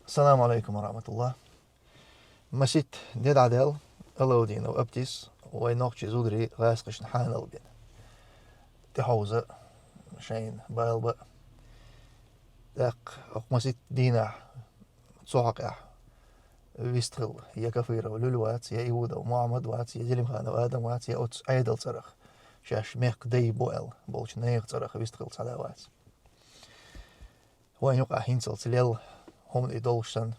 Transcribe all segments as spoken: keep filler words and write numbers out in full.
Салам алейкум ва рахматуллах. Масийтта де дӀадаьлла Алаудинов Аптис вай нохчий зударий гӀазкхашна хьанал бина. ТӀехьовза шайна бала ба. ТӀаккха окху масийтта дийнахь цу хьокъехь вистхила я Кафиров Луьль вац, я Иудов Мухьаммад вац, я Делимханов Адам вац, я оцу Ӏедал цӀарах, шаьш мехкан дай бу аьлла болчу нехан цӀарах вистхила цхьа да вац. Вайн юкъахь хӀинцалц лелла хӀума и долуш санна,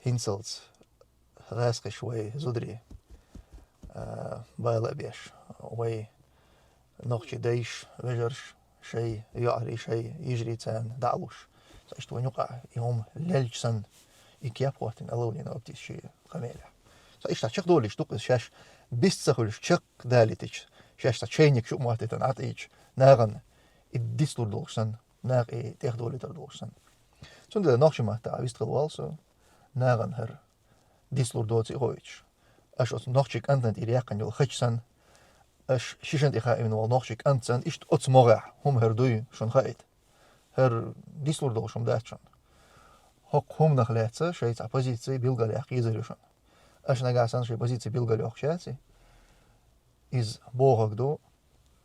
хӀинцалц гӀазкхаша вай зударий, а, бала а беш, вай нохчий дайша, вежарша, шай йоӀарий, шай йижарий царна дӀа а луш. Цхьа иштта вайн юкъахь и хӀума лелча санна, и кеп хӀоттийна Алаудинов Аптис шен къамелехь. Цхьа иштта чекхдолуьйтуш ду-кх иза шаьш, бист ца хуьлуш чекхдалийтича, шаьш цхьа чайник чу а моттийтина Ӏа тӀе йича, нахана и дицлур долуш санна, наха и тӀехдолуьйтур долуш санна. Цундела нохчийн маттахь вистхила воллу со, нахана хӀара дицлур доций а хоуьйтуш. Аша оцу нохчийн кӀантана тӀера яьккхина йолу хаташ санна, аша шишана тӀе хаийна волу нохчийн кӀант санна, иштта оцу могӀехь хӀума хӀара дуй шуна хаийта. ХӀара дицлур долуш хӀума дац шуна. ХӀокху хӀуманах лаьцна шайн цхьа позици билгалъяккха езар ю шуна. Аша нагахь санна шайн позици билгалйоккхуш яций, иза бохург ду,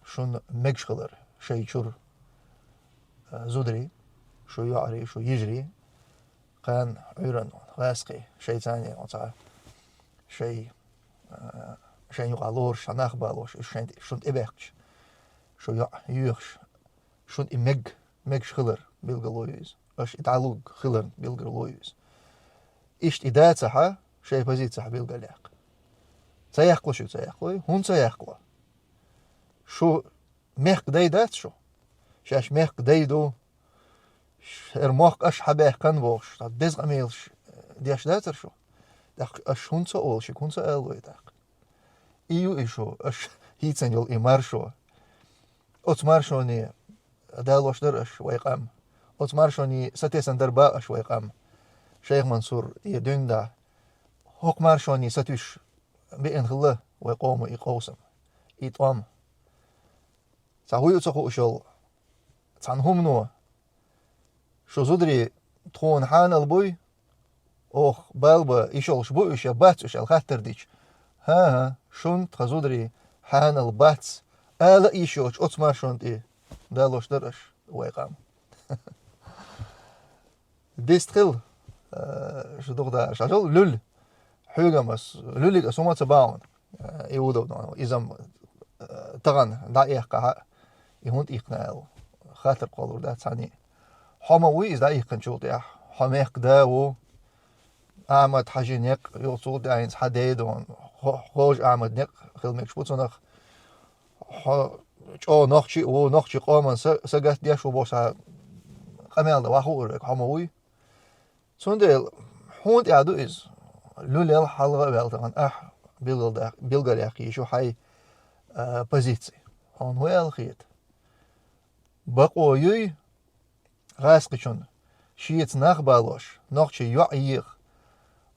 шуна мегаш хилар шайн чуьра, а, зударий, шун йоӀарий, шун йижарий, кхана Ӏуьйранна гӀазкхий, шайн царний оцу шайн, а, шайн юкъахь лоруш цхьа нах балош, уьш шайн, шуна тӀебаьхкича, шун йоӀ йоьхуш, шуна и мег-, мегаш хилар билгало ю иза. Аша и дӀалуг хиларна билгало ю иза. Иштта и дацахь, шайн позицехь билгалъяккха. Ца яккхало шуьга, ца яккхало, хӀунда ца яккхало? Шу мехкан дай дац шу? Шаьш мехкан дай ду, хӀара мохк аша хьабаьккхина бохуш, цхьа деза къамелаш деш дацара шу? ТӀаккха аша хӀунда ца олу шуьга, хӀунда ца ала вай тӀаккха? И ю и шу, аша хӀийцина йолу и маршо. Оцу маршоне далош дара аша вай къам. Оцу маршоне сатесна дара боху аша вай къам. Шайх Мансур, я дуьйна дӀа, хӀокху маршоне сатуьйсуш беана хилла вай къомо и къовсам, и тӀом. Цхьа хӀун ю ца хууш йолу цхьана хӀумано, шу зударий тхуна хьанал буй, оха бала бан йиш йолуш бу уьш я бац уьш аьлла хаттар дича, хӀан-хӀа, шуна тхан зударий хьанал бац, ала а йиш йоцуш оцу маршонна тӀе далош дара аша вай къам. Дистхила, э, шу духадаьраш. Хьажал, Луьль. Хьоьгам ас, Луьлиг ас хӀума ца бахьана, э, Иудов, иза-м, э, тахана дӀаэккхахьа, и хӀунда иккхина аьлла, хаттар кхоллур дац цхьанне. Хьо ма вуй иза дӀаиккхинчул тӀаьхьа, хьо мехкан да ву, Ахьмад-Хьажин некъ ю, цул тӀаьхьа хӀинца хьан ден ду, хо-, Хожа-Ахьмадан некъ хила мегаш бу цунах. Хьо чӀогӀа нохчи а ву, нохчи къоман са, са гатдеш ву бохуш, къамел дан ваха хуур верг хьо ма вуй. Цундела хьуна тӀехь ду иза. Луьлел хьалха а ваьлла тахана ахь билгалда-, билгалъяккха йиш ю хьайн, а, позици. Хьуна хӀун аьлла хета? Бакъо юй гӀазкхичунна, шеца нах балош, нохчий йоӀ еха,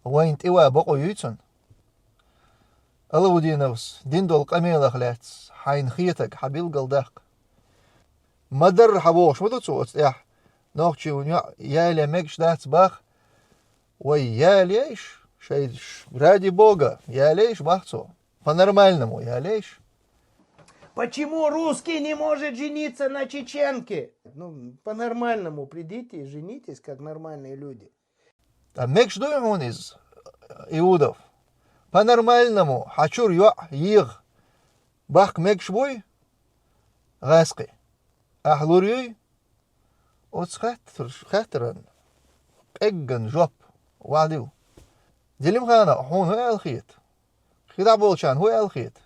вайна тӀе ван бакъо юй цунна? Алаудиновс дина долу къамелах лаьцна хьайна хетарг хьан билгалдаккха. Ма-дарра хьан бохуш ма ду цо оцу тӀехь, нохчий вуна йоӀ ялае мегаш дац бах, вай ялайша, шайн ш-, ради Бога, ялайша бах цо. По-нормальному ялайша. Почему русский не может жениться на чеченке? Ну, по-нормальному придите и женитесь, как нормальные люди. Ткъа мегаш дуй хьуна иза, Иудов? По-нормальному хьан чуьра йоӀ еха баккха мегаш буй гӀазкхи? Ахь лур юй? Оцу хаттар-, хаттаран къегган жоп ваьлла. Делимханов, хьуна хӀун аьлла хета? ХӀинца болчарна хӀун аьлла хета?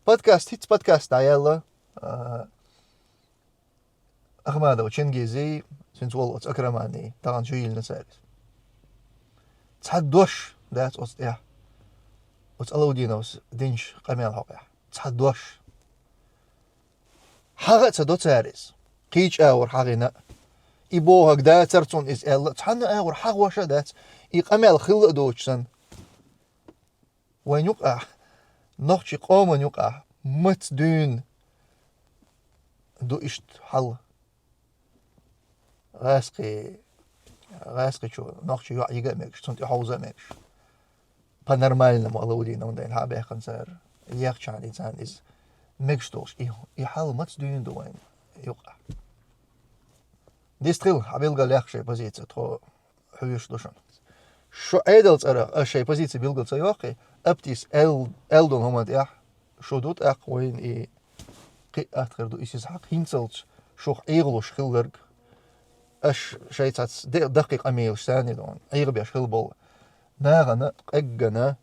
Подкаст, хӀинца подкаст дӀаяьлла, а, Ахмадов Чингизий, цуьнца волу оцу Акраманий, тахана чу йиллина цаьрга. Цхьа дош дац оцу тӀехь, оцу Алаудиновс динчу къамел хьокъехь. Цхьа дош. ХьагӀа а ца до цара иза. Кхечу агӀор хьагӀина а. И бохург дацара цунна иза аьлла, цхьанна агӀор хьагӀош а дац. И къамел хилла а доцуш санна. Вайн юкъахь, нохчий къоман юкъахь маца дуьйна ду иштта хьал? ГӀазкхи гӀаскхичо нохчий йоӀ йига а мегаш, цунна тӀехьовза а мегаш. По-нормальному Алаудинов дайна хьа а баьккхина цара, ехача хана царна иза мегаш долаш. И, и хьал маца дуьйна ду вайна юкъахь? Дистхила, хьабилгал яьккха шайн позици, тхо хьоьжуш ду шуна. Шу Ӏедал цӀарах аша шайн позици билгал ца йоккхий, аптис аьл-, аьлла долу хӀуманна тӀехь шу ду тӀаккха вайна и кхин а атта хир ду, и сиз хьакха хӀинцалц шух ӀегӀалуш хилларг. Аша шайн цхьацца де-, даккхий къамелаш санна ду, ӀегӀабеш хилла болу нахана, къеггана,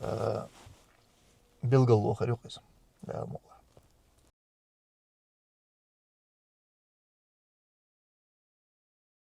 а, билгалло хир ю иза. Дала мукъ